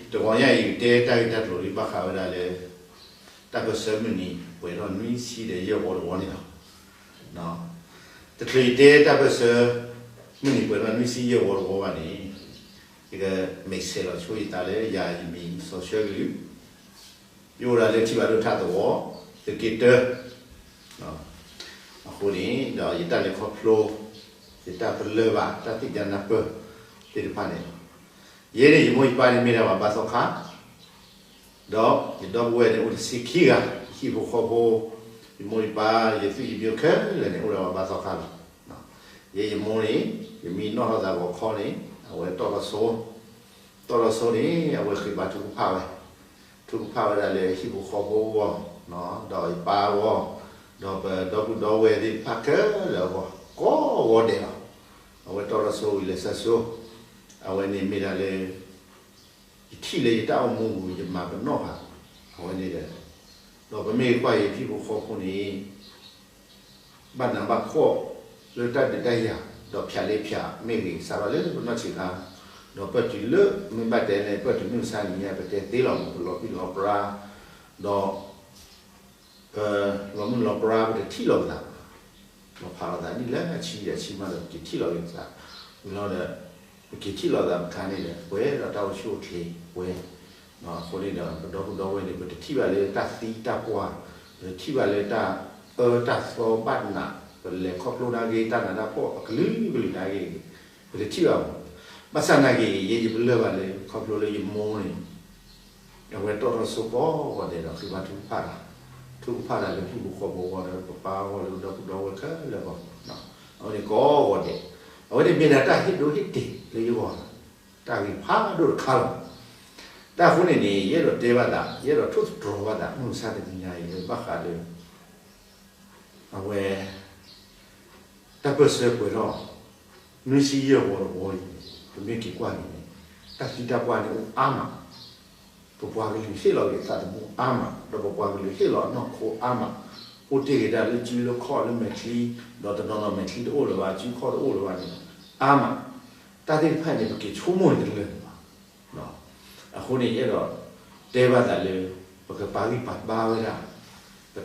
တဂီၤညါအံၤ ယကတဲတၢ်ဂ့ၢ်တၢ်ကျိၤလၢဘၣ်ဃးဝဲဒၣ်လၢ တၢ်ပၢၢ်ဆၢမုၢ်နံၤပှဲၤထီၣ်နွံဆံဒီးယဲၢ်ဝီတဝီန့ၣ်လီၤ. တချုးယတဲတၢ်ပၢၢ်ဆၢ မုၢ်နံၤပှဲၤထီၣ်နွံဆံယဲၢ်ဝီတဝီဘၣ်န့ၣ်, ယကမဲာ်ဆှဲးလီၤဆိယသးလၢယၤယမံၤစီၤဆှၢကလုာ်, ယအိၣ်ဒၣ်လၢထံၣ်ဘၣ်ဒိၣ်ထၣ်သဝီ သုးက့တၢ အဃိန့ၣ်ဒီး ယတၢ်လဲၤခီဖျိ ယတၢ်ပလၢၢ်ဘၣ် တၢ်သ့ၣ်ညါနၢ်ပၢၢ်သ့ၣ်တဖၣ်န့ၣ်လီၤ. ယဲန့ၣ် ယမိၢ်ယပၢ်န့ၣ်မ့ၢ်ဒၣ်ပှၤဘါသီခါ, ဒီးယဒီပုၢ်ဝဲၢ်န့ၣ်အိၣ်တဆံခံဂၤ, ယဟံၣ်ဖိဃီဖိ, ယမိၢ်ယပၢ် ယသွံၣ်ယဘ့ၣ်ခဲလၢာ်န့ၣ် အိၣ်ဒၣ်ပှၤဘါသီခါလီၤ. ယဲယမိၢ်န့ၣ် ယမံနီၣ်ထီၣ်သးဂီၤခီန့ၣ် အဝဲတီၣ်ထီၣ်ဆိ, တီၣ်ထီၣ်ဆိန့ၣ် အဝဲဃ့ဘါထုကဖၣ်ဝဲ, ထုကဖၣ်ဝဲဒၣ်လၢဟံၣ်ဖိဃီဖိအဂီၢ်, ဒီးယပၢ်အဂီၢ်, ဒီးပဒီပုၢ်ဒီဝဲၢ်သ့ၣ်တဖၣ်ခဲလၢာ်အဂီၢ် ကိးဂီၤဒဲးလီၤ. အဝဲတီၣ်ထီၣ်ဆိဝံၤလံာ်စီဆှံ, အဝဲန့ၣ်မ့ၢ်ဒၣ်လၢ ယထံၣ်လၢယတၢ်အိၣ်မူပူၤ ယမၤပနီၣ်ဃာ်, အဝဲန့ၣ်ဒီး, ဒီးပမ့ၢ်ကွၢ်ယဟံၣ်ဖိဃီဖိန့ၣ် ဘၣ်နးဘၣ်ဖှီၣ်လၢတၢ်ဒုးတၢ်ယၤ ဒီးဖၠးလ့ဖၠးမ့ၢ်ဂ့ၤ စးထီၣ်လၢပနီၢ်ဆံးခါ, ဒီးပၢၢ်တုၤလၢမ့ၢ်ဘၣ်တဲလၢ ပၢၢ်တုၤမုၢ်မဆါတနံၤညါ ပတဲသ့လီၤမး ပလီၤပြံလီၤပြါ, ဒီး ပလီၤမုၢ်လီၤပြါ ပတထံၣ်လီၤပသးဘၣ်, လီၤဖးလိာ်သးဒ်လၢအဆံဒီးအဆံမးဒီး ပက့ၤထံၣ်လီၤက့ၤပသး, ဝံၤလီၤဒီး ပက့ၤထံၣ်လိာ်သးတခါန့ၣ်ဒီး ပှဲၤဒီးတၢ်အိၣ်ဆူၣ်အိၣ်ချ့ပှဲၤ, အဃိန့ၣ်ဒီး ပဒီပုၢ်ဒီဝဲၢ်န့ၣ် ပတထံၣ်ဘၣ်လၢတၢ်သံတၢ်ပှၢ်, ပတထံၣ်ဘၣ်လၢတၢ်အၢတၢ်သီဘၣ်နး, ပလဲၤခီဖျိနာ်က့ တၢ်နးတၢ်ဖှီၣ်အကလုာ်ကလုာ်နာ်က့, ပတထံၣ်ဘၣ်မး, ဘၣ်ဆၣ်နာ်က့ ယဲယပလၢၢ်ဘၣ်လၢ ခီဖျိလၢယမိၢ်န့ၣ် အဝဲတီၣ်ထီၣ်ဆိကိးဂီၤဒဲးဒီးဃ့ဘါထုကဖၣ်တၢ်, ထုကဖၣ်တၢ်လၢဟံၣ်ဖိဃီဖိအဂီၢ်ဒီး ပပၢ်အဂီၢ်လၢပဒီပုၢ်ဒီဝဲၢ်ခဲလၢာ်အဂီၢ်, အဝဲန့ၣ်ကိးဂီၤဒဲး, အဝဲန့ၣ်မ့ၢ်ဒၣ်တၢ်ဟ့ၣ်ဒိဟ့ၣ်တ့ၢ်လၢယဂီၢ်, တၢ်ဂ့ၤဖးဒိၣ်တခါလီၤ. တၢ်အဃိန့ၣ်န့ၣ် ယအဲၣ်ဒိးတဲဘၣ်သး ယအဲၣ်ဒိးထိၣ်သတြီၤဘၣ်သး မုၢ်မဆါတနံၤညါအံၤလၢဘၣ်ဃးလၢ အဝဲ တၢ်ပၢၢ်ဆၢပှဲၤထီၣ် နွံဆံယဲၢ်ဝီတဝီအံၤန့ၣ် ပမ့ၢ်က့ၤကွၢ်န့ၣ်န့ၣ် တၢ်သံတၢ်ပှၢ်န့ၣ်အိၣ်အါမး, ပပှၤကလုာ်ဟ့ၣ်လီၤက့ၤအသးသမူအါမး ဒီးပပှၤကလုာ်ဟ့ၣ်လီၤအနီၢ်ခိအါမး, အိၣ်တ့ၢ်က့ၤတၢ်လၢစုလၢခီၣ်လၢမဲာ်ချံ, ဒီးတနီၤနီၤမဲာ်ချံတအိၣ်လၢၤဘၣ် စုခီၣ်တအိၣ်လၢၤဘၣ်န့ၣ် အါမး, တၢ်သ့ၣ်တဖၣ်န့ၣ် ပက့ၤဆိကမိၣ်န့ၣ်တလၢာ်ဘၣ် အဃိန့ၣ် ယအဲၣ်ဒိးတဲဘၣ်သးလၢ ပကပာ်ဂံၢ်ပာ်ဘါဝဲဒၣ် ပတၢ်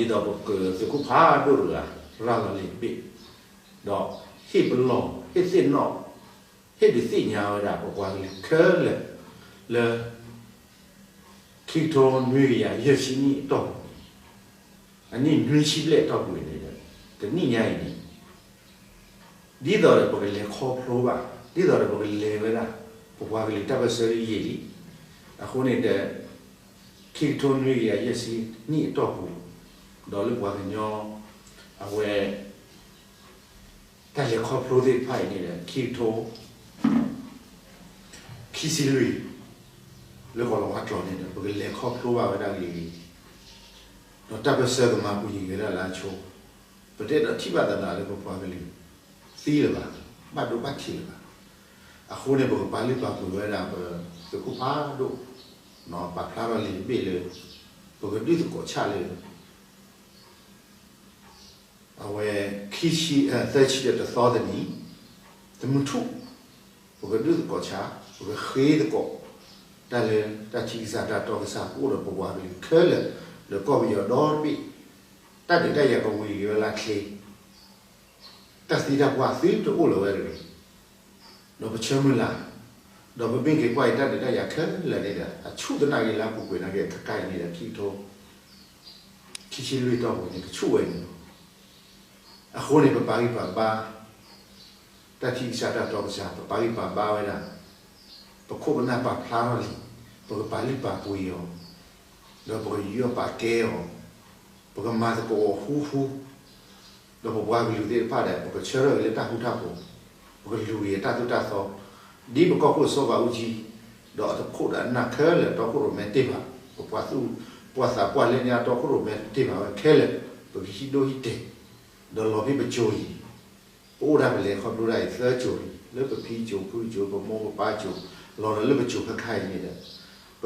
ထံကစၢ်ကီၢ်ကစၢ်, ဒ်သိးပကသုးခိၣ်ဖးဒိၣ်တဂၤ ရၤလီၤလံာ်တဘ့ၣ်, ဒီးဟ့ၣ်ပလီၢ် ဟ့ၣ်သ့ၣ်နီၣ် ဟ့ၣ်ဒုးသ့ၣ်ညါဝဲဒၣ် ပပှၤကလုာ်ခဲလၢာ်လၢ ခံကထိနွံကယၤယဲၢ်ဆံနံၣ်အတီၢ်ပူၤ, အနံၣ်နွံဆံဘျဲၣ်အတီၢ်ပူၤန့ၣ်ဒီး တနံၣ်ညါအံၤန့ၣ် ဒ်သိးဒီးပကလဲၤခီဖျိဘၣ်, ဒ်သိးဒီးပကလဲၤဝဲဒၣ် ပပှၤကလုာ်တၢ်ပၢၢ်ဆၢလၢယံာ်လံ, အဃိန့ၣ်ဒီး ခံကထိနွံကယၤယဲၢ်ဆံနံၣ်အတီၢ်ပူၤ, ဒီးလၢပှၤကညီ အဝဲ တၢ်လဲၤခီဖျိသ့ၣ်တဖၣ်အံၤန့ၣ်ဒီး ခံကထိ ခံဆံလွံၢ် လၢကီၢ်လီၤဝါကျိာ်န့ၣ်ဒီး ပကလဲၤခီဖျိဘၣ်ဝဲဒၣ်ဂ့ၤဂ့ၤ, ဒီးတၢ်ပၢၢ်ဆၢကမၤပူၤယံာ်ဂ့ၤဒၣ်လၢအဆိ, ပတအဲၣ်ဒိးထံၣ်ဘၣ်သနာ်လၢပပှၤကလုာ်သံလၢၤဘၣ်, ဘၣ်ဒိဘၣ်ထံးလၢၤဘၣ်. အဃိန့ၣ် ပကပာ်လုၢ်ပာ်ပှ့ၤဝဲဒၣ်ပသုးခိၣ်ဖးဒိၣ်, ပာ်ဖျါထီၣ်လံာ်တဘ့ၣ်လၢ ပကဒုးသကိးဆၣ်လၢ အဝဲ ခံဆံ, သၢဆံဒီးတသီတနံၤ, တမုၢ်ထူၣ်, ပကဒုးသကိးဆၣ်, ပကဃ့သကိး တၢ်လၢတၢ်ထံကစၢ်တၢ်တီကစၢ် ကအိၣ်ဒီးပပှၤကလုာ်ခဲလၢာ် ဒီးကီၢ်ပယီၤဒီတဘ့ၣ်, တၢ်ဒုးတၢ်ယၤကဝံၤက့ၤဝဲလၢချ့, တၢ်သံတၢ်ပှၢ်သုတအိၣ်လၢၤဝဲတဂ့ၤ. ဒီးပဆၢမုၢ်လၢ်, ဒီးပမ့ၢ်က့ၤကွၢ်အံၤ တၢ်ဒုးတၢ်ယၤခဲလၢာ်န့ၣ်ဒီး အဆူၣ်သနာ်က့လၢအပူၤကွံာ်နာ်က့ ခဲခါအံၤန့ၣ်ဒီး ခံကထိ ခံဆံလွံၢ်တီၢ်ပူၤန့ၣ် ကဆူၣ်ဝဲန့ၣ်လီၤ. အဃိန့ၣ် ပပာ်ဂံၢ်ပာ်ဘါ တၢ်ထံကစၢ်တၢ်တီကစၢ် ပပာ်ဂံၢ်ပာ်ဘါဝဲဒၣ်, ပခိၣ်ပနၢ်ပာ်ဖျါထီၣ်လံ, ပကပာ်လုၢ်ပာ်ပှ့ၤအီၤ, ဒီးပကယူးယီၣ်ပာ်ကဲအီၤ, ပကမၤသကိးအီၤဃူဃူ, ဒီးပပှၤကလုာ်သ့ၣ်တဖၣ်ဒီး ပကဆၢထၢၣ်က့ၤလၢတၢ်ဃူတၢ်ဖိး, ပကလူၤက့ၤတၢ်သိၣ်တၢ်သီ, ဒ်ပကီၢ်ခိၣ်စီၤဘးအူကၠံ, ဒီးအတခိၣ်ဒီးအနၢ်ခဲလၢာ်တီခိၣ်ရိၣ်မဲတ့ၢ်ဘၣ်, ပပှၤသူၣ်ပှၢ်သးပှၢ်လၢညါတီခိၣ်ရိၣ်မဲတ့ၢ်ဘၣ်ဝဲခဲလၢာ်, ပကဟံးဒိဟံးတဲာ်, ဒီးလီၤဖဲပစိၤအံၤ, ပအိၣ်ဒၣ်ပလဲၤခီဖျိဒၣ်အံၤသၢစိၤလံ, လၢပဖံစိၤဖုစိၤ ပမိၢ်ပပၢ်စိၤ, လီၤဒီးလၢပစိၤခဲခါ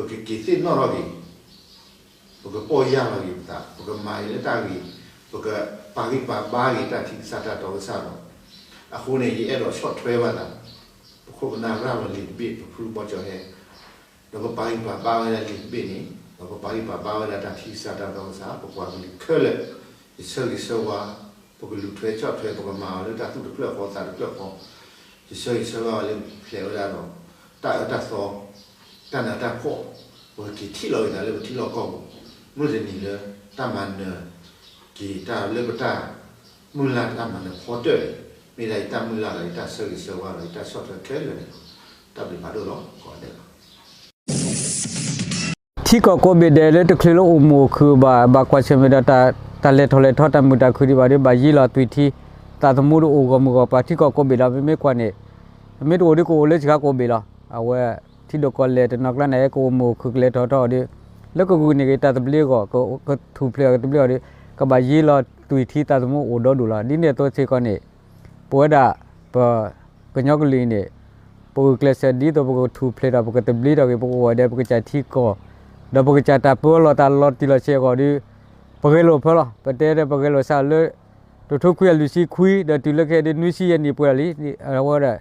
အံၤန့ၣ်ဒီး, ပကက့ၤသ့ၣ်နီၣ်ထီၣ်က့ၤ ပကပီၢ်ယၢ်လီၤက့ၤပသး, ပကမၤအံၤလၢတၢ်ဂ့ၤ, ပကပာ်ဂံၢ်ပာ်ဘါက့ၤတၢ်ထံကစၢ်တၢ်တီကစၢ်လီၤ. အဃိန့ၣ် ယအဲၣ်ဒိးဆီၣ်ထွဲဘၣ်သး, ပ ခိၣ်ပနၢ်ရၣ်လီၤလံာ်တဘ့ၣ် ပဖုဘီကၠီၤဟဲ, ဒီးပပာ်ဂံၢ်ပာ်ဘါဝဲဒၣ်လံာ်တဘ့ၣ်န့ၣ်, ဒီးပပာ်ဂံၢ်ပာ်ဘါဝဲဒၣ်တၢ်ထံကစၢ်တၢ်တီကစၢ် ပပှၤကလုာ်ခဲလၢာ်, ယဆၢဂ့ၤဆၢဝါ, ပကလူၤထွဲဆီၣ်ထွဲ ပကမၤအီၤလၢတၢ်သူၣ်တဖျၢၣ်ဃီသးတဖျၢၣ်ဃီ, ယဆၢဂ့ၤဆၢဝါအီၤလၢပဖျဲးဝဲဒၣ်ဒီး တၢ်အၢတၢ်သီ, တၢ်နးတၢ်ဖှီၣ်, ပကက့ၤထံၣ်လီၤက့ၤသးလၢပထံလီၢ်ကီၢ်ပူၤ, မုၢ်တနံၤလၢ တၢ်မၤနၢၤက့ၤတၢ်လၢပတၢ် မုၢ်လၢ်တၢ်မၤနၢၤဖီတၢၣ်န့ၣ်, မ့ၢ်ဒၣ်ယတၢ်မုၢ်လၢ်ဒီး ယတၢ်ဆၢဂ့ၤဆၢဝါဒီး ယတၢ်ဆီၣ်ထွဲခဲလၢာ်န့ၣ်လီၤ. တၢ်ဘျုးဖးဒိၣ်လီၤ. ထံကီၢ်ကိးဘ့ၣ်ဒဲးလၢတချုးလၢအိၣ်မုာ်အိၣ်ခုၣ်ဘၣ် ဘၣ်ကွၢ်ဆၢၣ်မဲာ်ဒီး တၢ်လဲၤထီၣ်လဲၤထီတၢ်မုာ်တၢ်ခုၣ်ဒံးဘၣ်ဒီး ဘၣ်ယံၤလီၤသွံၣ်ထံ, သးသမူဒီးအိၣ်ဂီၢ်မုၢ်ဂီၢ်ပၤ ထံကီၢ်ကိးဘ့ၣ်ဒီး မ့မ့ၢ်ကွၢ်န့ၣ်, မ့ၢ်တအိၣ်ဒီးကအိၣ်လၢစှၤကိးဘ့ၣ်လီၤ. အဝဲ ထံဒိၣ်ကီၢ်လဲၢ်တနီၤကျါန့ၣ် ကအိၣ်မုာ်အိၣ်ခုၣ်ကလဲၤထီၣ်ထီၣ်ဒီး လၢကဂုာ်န့ၢ်က့ၤတၢ်သဘျ့အဂီၢ် ကထူၣ်ဖျဲးအီၤကသဘျ့အီၤဒီး ကဘၣ်ယံၤလီၤသွံၣ်ထံသးသမူအိၣ်ဒီဒူၣ်လီၤ. ဒ်န့ၣ်အသိးစ့ၢ်ကီးန့ၣ် ပဝဲဒၣ် ပ ကညီကလုာ်အံၤန့ၣ် ပဂုာ်ကျဲးစၢးဒ်သိးပကထူၣ်ဖျဲးထီၣ် ပကသဘျ့ထီၣ်က့ၤ ပကအိၣ်ဝဲဒၣ်ပကစၢ်ထံကီၢ်, ဒီးပကစၢ်တၢ်ပၢလီၤတၢ်လီၤတံၢ်လီၤဆဲးအဂီၢ်ဒီး ပဂဲၤလိာ်ဖၢလီၤ. ပတဲဒီးပဂဲၤလိာ်စးလၢ တထိခွံအလွံၢ်ဆံခွံ ဒီးတုၤလၢခဲအံၤဒ်နွံဆံယဲၢ်နံၣ်ပှဲၤလံ, အဝဲဒၣ်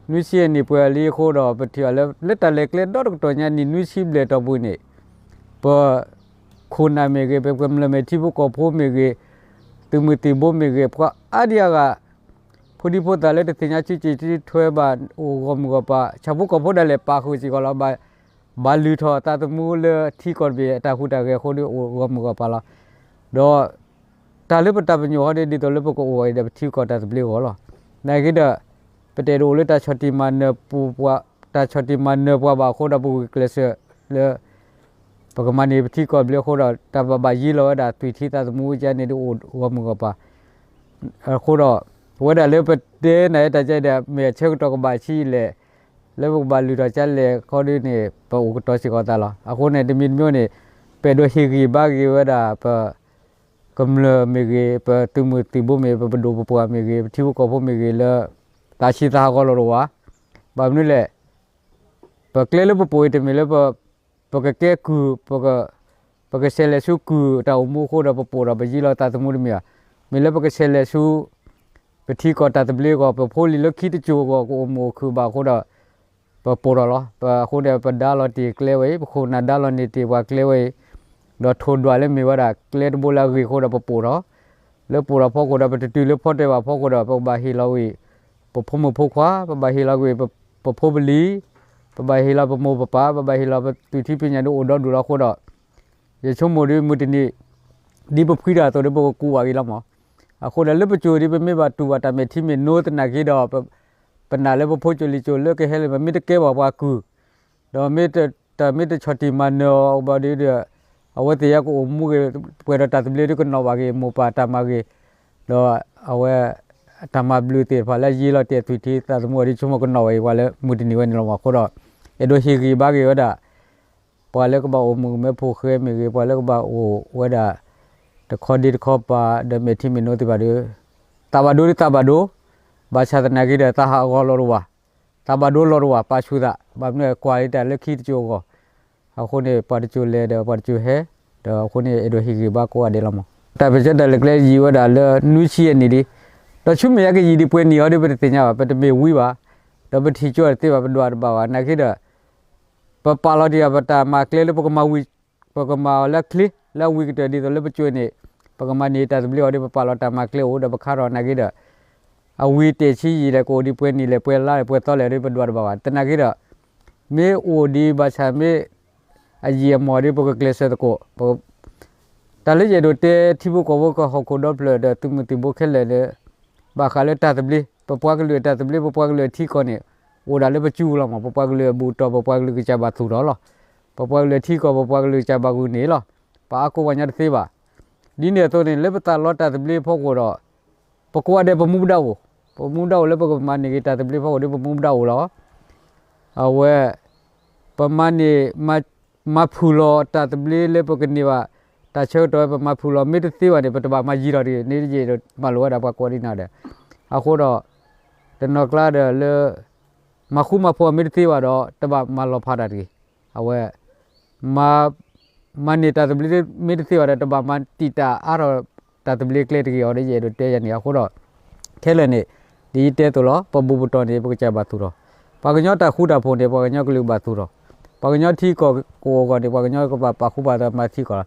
နွံဆံယဲၢ်နံၣ်ပှဲၤလံအဃိဒီး ပထံၣ်အီၤလၢ လၢတၢ်လဲၤကျဲဒီတကတီၢ်ညါနံၣ်နွံဆံဘျဲၣ်တီၢ်ပူၤန့ၣ် ပ ခိၣ်နၢ်မ့ၢ်ဂ့ၤ, ပကမျၢၢ်မ့ၢ်ထံဖိကီၢ်ဖိမ့ၢ်ဂ့ၤ, သုးမုၢ်သံၣ်ဘိမ့ၢ်ဂ့ၤ, ပှၤအါဒံအါဂၤ ဖိဒံဖိသၣ်လၢတသ့ၣ်ညါစုစ့ၢ်ကီးထွဲဘၣ်အိၣ်ဂီၢ်မုၢ်ဂီၢ်ပၤ, ဆၣ်ဖိကီၢ်ဖိဒၣ်လဲာ်ပာ်ဃုာ်စ့ၢ်ကီးလီၤ. ဘၣ်လုၢ်ထီၣ်သးသမူလၢထံကီၢ်တဘ့ၣ်အတၢ်ဟူးတၢ်ဂဲၤအဃိဒီးအိၣ်ဂီၢ်မုၢ်ဂီၢ်ပၤလီၤ. ဒီး တၢ်လၢပတၢ်ပညိၣ်ဃီဒီး ဒ်သိးလၢပကအိၣ်ဝဲဒီးပထံကီၢ်တၢ်သဘျ့အဂီၢ်လီၤ. နာ်က့ဒီး ပတအဲၣ်ဒိးအိၣ်လၢတၢ်ဆီၣ်တံၢ်မၤနၢၤပူၤ, တၢ်ဆီၣ်တံၢ်မၤနၢၤပှၤဘၣ်အဃိဒီး ပဂုာ်ကျဲးစၢးလၢ ပကမၤန့ၢ်ပထံကီၢ်ဘျ့အဃိဒီး တၢ်ဘၣ်ဘၣ်ယံၤလီၤဝဲဒၣ်သွံၣ်ထံသးသမူကန့ၣ်ဒီးအိၣ်ဂီၢ်မုၢ်ဂီၢ်ပၤ အဃိဒီး ပဝဲဒၣ်လၢပတဲနၤအတၢ်ကဲဒီး မ့ၢ်အဆၢကတီၢ်ကဘၣ်ဆံးလဲၣ်, လၢပကဘၣ်လုၢ်ထီၣ်ကလဲၣ်ခီဒ်န့ၣ် ပအိၣ်ကတီၤစ့ၢ်ကီးသးလီၤ. အဃိန့ၣ် တမံၤတမံၤန့ၣ် ပအဲၣ်ဒိးဟ့ၣ်ဂံၢ်ဘါက့ၤဝဲဒၣ်ပ ကမျၢၢ်မ့ၢ်ဂ့ၤ, ပသုးမုၢ်သံၣ်ဘိမ့ၢ်ဂ့ၤ, ပပဒိၣ်ပပှၢ်မ့ၢ်ဂ့ၤ, ပထံဖိကီၢ်ဖိမ့ၢ်ဂ့ၤလၢ သးဆံးသးဟးဂီၤလီၤတဝၣ်. ဘၣ်မနုၤလဲၣ်, ပကျဲလၢပပိာ်အံၤတမ့ၢ်လၢ ပကကဲကုၢ်, ပကဆဲးလဲၤဆူကုၢ်တၢ်အိၣ်မူအဃိဒီး ပပိာ်ဒီးပယံၤလီၤသးသမူတမ့ၢ်ဘၣ်. မ့ၢ်လၢပကဆဲးလဲၤဆူ ပထံကီၢ်တၢ်သဘျ့အဂီၢ်, ပဖိလံၤလၢခံတစိၤအဂီၢ် ကအိၣ်မုာ်အိၣ်ခုၣ်ဘၣ်အဃိဒီး ပပိာ်ထီၣ်လီၤ. ပအဃိန့ၣ် ပဒါလီၤတ့ၢ်ကျဲဝဲအံၤ, ပခိၣ်နၢ်ဒါလီၤန့ၢ်တ့ၢ်ပှၤကျဲဝဲအံၤ, ဒီးထိၣ်ဒွးလၢမ့ၢ်ဝဲဒၣ်ကျဲတဘိလၢအဂ့ၤအဃိဒီးပပိာ်ထီၣ်, လၢပိာ်ထီၣ်ဖီခိၣ်ဒီး ပတတုၤလၢဖီတဲာ်ဘၣ်ဖီခိၣ်ဒီး ပကဘၣ်ဟ့ၣ်လီၤဝံၤ ပဖိမုၣ်ဖိခွါ, ပဘၣ်ဟ့ၣ်လီၤကွံာ် ပဖိပလံၤ, ပဘၣ်ဟ့ၣ်လီၤပမိၢ်ပပၢ်, ပဘၣ်ဟ့ၣ်လီၤပသွံၣ်ထံပညိၣ်ဒီးအိၣ်ဒီဒူၣ်လီၤအဃိဒီး ယဆိကမိၣ်ဒီးမုၢ်တနံၤ ဒ်ပဖှံတၢ်အသိးဒီး ပကကူးဘၣ်က့ၤလီၤမး. အဃိဒီးလၢပစိၤဒ်ပမ့ၢ်ဘၣ်တူၢ်ဘၣ်တၢ်မဲာ်ထံမဲာ်နိသနာ်က့ဒီး ပနာ်လၢပဖိစိၤလံၤစိၤလၢကဟဲလၢ မ့ၢ်တကဲဘၣ်ပှၤကုၢ်, ဒီးမ့ၢ်တၢ်မ့ၢ်တဆီၣ်တံၢ်မၤနၢၤအီၤဘၣ်ဒီး အဝဲသ့ၣ်ညါကအိၣ်မူဂ့ၤ ပှဲၤဒီးတၢ်သဘျ့ဒီးကနီၣ်ဘၣ်က့ၤ မိၢ်ပၢ်တၢ်မၤဂ့ၤ, ဒီးအဝဲ တၢ်မၤဘျုးသ့ၣ်တဖၣ်လၢယံၤလီၤတဲာ်သွံၣ်ထံသးသမူအီၤဒီး ဆိကမိၣ်ကနီၣ်ဝဲအံၤ ပှၤလၢမုၢ်တနံၤဝဲန့ၣ်လီၤမး. အဃိဒီး အဲၣ်ဒိးဟ့ၣ်ဂံၢ်ဘါက့ၤဝဲဒၣ် ပှၤလၢကဘၣ်အိၣ်မုာ်မဲဖိဃဲမ့ၢ်ဂ့ၤ, ပှၤလၢကဘၣ်အိၣ်ဝဲဒၣ် တခီဒ့တခီပၤ ဒီးမဲာ်ထံမဲာ်နိသ့ၣ်တဖၣ်ဒီး သးဘၣ်ဒိဒ်သးဘၣ်ဒိ, ဘၣ်ဆၣ်သနာ်က့ဒီး သးဟးဂီၤလီၤတဝၣ်, သးဘၣ်ဒိလီၤတဝၣ် ပာ်ဆူၣ်သး, ဘၣ်မနုၤကွၢ်လံတၢ်လၢခံတစိၤအဂီၢ်, အဃိန့ၣ် ပှၤတစိၤလဲၤဒီးပှၤတစိၤဟဲ, ဒီးအဃိန့ၣ် အဲၣ်ဒိးဟ့ၣ်ဂံၢ်ဘါကိးဂၤဒဲးလီၤမး. တၢ်ပကတဲတၢ်လဲၤကျဲယံၤဝဲဒၣ်လၢနွံဆံယဲၢ်နံၣ်လံ, ဒီးဆူမဲာ်ညါကယံၤဒံးပှဲၤနံၣ်အီၤဒီး ပတသ့ၣ်ညါဘၣ်, ပတမ့ၢ်ဝံဘၣ်, ဒီးပထံၣ်ကၠီတသ့ဘၣ် ပဒွးတဘၣ်ဘၣ်, နာ်က့ဒီး ပပာ်လီၤတ့ၢ်အီၤ ပတၢ်မၤကျဲလၢပကမၤဝံၤ, ပကမၤအီၤလၢအချ့, လၢအဝံၤကတၢၢ်ဒ်သိးလၢပစိၤန့ၣ်, ပကမၤန့ၢ်တၢ်သဘျ့အီၤဒီး ပပာ်လီၤတၢ်မၤကျဲအိၣ်ဒီးပခါထီၣ်နာ်က့ဒီး, အဝံၤတဲာ်ဆံယံာ်ဒီး ကအိၣ်ဒံးပှဲၤနံၣ်လဲၣ် ပှဲၤလါလဲၣ် ပှဲၤသီလဲၣ်ဒီး ပဒွးတဘၣ်ဘၣ်. သနာ်က့ဒီး မ့ၢ်အိၣ်ဒံးဘၣ်ဆၣ်မ့ၢ် အယံာ်အမီၢ်ဒီး ပကကျဲးစၢးသကိး, တၢ်လၢယအဲၣ်ဒိးတဲထံဖိကီၢ်ဖိကဟီၣ်ခိၣ်ဒီဖျၢၣ်ဒီး သုးမုၢ်သံၣ်ဘိခဲလၢာ်ဒီး ဘၣ်ဃးလၢတၢ်သဘျ့, ပပှၤကလုာ်အတၢ်သဘျ့, ပပှၤကလုာ်အထံကီၢ်န့ၣ် အိၣ်ဒၣ်လၢပစုပူၤလီၤမး, ပပှၤကလုာ်အဘူၣ်တီၢ် ပပှၤကလုာ်ကစၢ်ဘၣ်သူၣ်ထီၣ်လီၤ. ပပှၤကလုာ်ထံကီၢ် ပပှၤကလုာ်ကစၢ်ဘၣ်ဂုာ်န့ၢ်လီၤ. ပှၤအါကိးပှၤညီတသ့ဘၣ်. ဒ်န့ၣ်အသိးန့ၣ် လၢပသးလီတၢ်သဘျ့ဖီခိၣ်ဒီး ပကွၢ်ဒဲးပမူပဒါအိၣ်, ပမူဒါအိၣ်လၢပကမၤန့ၢ်က့ၤတၢ်သဘျ့ဖီခိၣ်ဒီး ပမူဒါအိၣ်လီၤ. အဝဲ ပမၤန့ၢ် မၤဖုၣ်လီၤတၢ်သဘျ့လၢပကန့ၢ်ဘၣ် တၢ်ဆၢကတီၢ်ဝဲ ပမၤဖုၣ်လီၤ မ့ၢ်တသ့ဘၣ်န့ၣ် ပတဘၣ်မၤယံၤထီၣ်တဂ့ၤန့ၣ် ယအဲၣ်ဒိးမၤလိာ်ဝဲဒၣ်ပှၤကိးဂၤဒဲး. အဃိဒီး တနီၤကျါဒီးလၢ မၤဃူမၤဖိးမ့ၢ်တသ့ဘၣ်ဒီး တဘၣ်မၤလီၤဖးတၢ်တဂ့ၤ. အဝဲ မၤန့ၢ်တၢ်သဘျ့မ့ၢ်တသ့ဘၣ်ဒီး တဘၣ်မၤတံာ်တာ်အါထီၣ်တၢ်သဘျ့ကျဲတဂ့ၤအီၤဒီး ယအဲၣ်ဒိးတဲယၤန့ၣ်. အဃိဒီး ခဲလၢာ်န့ၣ် ဒ်ယတဲအသိးလီၤ, ပဘူၣ်ပတီၢ်န့ၣ် ပကစၢ်ဘၣ်သူၣ်ထီၣ်, ပှၤကညီတၢ်ဃူတၢ်ဖိးန့ၣ် ပှၤကညီကလုာ်ဘၣ်သူၣ်ထီၣ်, ပှၤကညီထံကီၢ်ကအိၣ်အဂီၢ်န့ၣ် ပှၤကညီကဘၣ်ပာ်ဃူပာ်သးမၤထံကီၢ်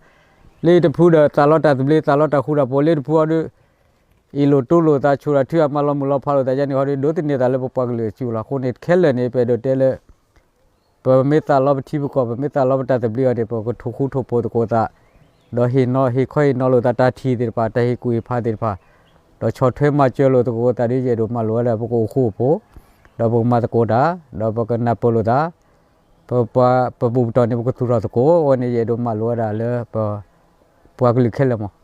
လီၤ. လၢတဖုဒီးသးလီတၢ်သဘျ့ သးလီတၢ်ဃူတၢ်ဖိး, လၢတဖုအီၤဒီး အ့ၣ်လိာ်တိလိာ်သး ဆိၣ်တၢ်ထုအမၤလီၤမုၢ်လီၤဖးလိာ်သးယါန့ၣ်ဟီဒီး ဒိးသန့ၤသးလၢပပှၤကလုာ်အစုပူၤလီၤ. အဃိန့ၣ် ခဲလၢာ်န့ၣ် ပအဲၣ်ဒိးတဲလၢ ပမ့ၢ်သးလီပထံပကီၢ် ပမ့ၢ်သးလီပတၢ်သဘျ့အီၤန့ၣ် ပကထိၣ်ဃူထိၣ်ဖိးသကိးသး, ဒီးဟ့ၣ်နီၤ ဟ့ၣ်ခီဟ့ၣ်နီၤလိာ်သး တၢ်ထံၣ်သ့ၣ်တဖၣ် တၢ်ဟ့ၣ်ကူၣ်ဟ့ၣ်ဖးသ့ၣ်တဖၣ်, ဒီးဆီၣ်ထွဲမၤစၢၤလိာ်သကိးသးဒီး ယအဲၣ်ဒိးမၤလိာ်ဝဲဒၣ် ပကအိၣ်ဃူအိၣ်ဖိး, ဒီးပကမၤသကိးတၢ်, ဒီးပကနၢ်ပၢၢ်လိာ်သး, ပပှၤပဘူၣ်ပတီၢ်န့ၣ် ပကသူၣ်ထီၣ်သကိး, အဝဲန့ၣ် ယအဲၣ်ဒိးမၤလိာ်ဝဲဒၣ်လၢပ ပှၤကလုာ်ခဲလၢာ်မး.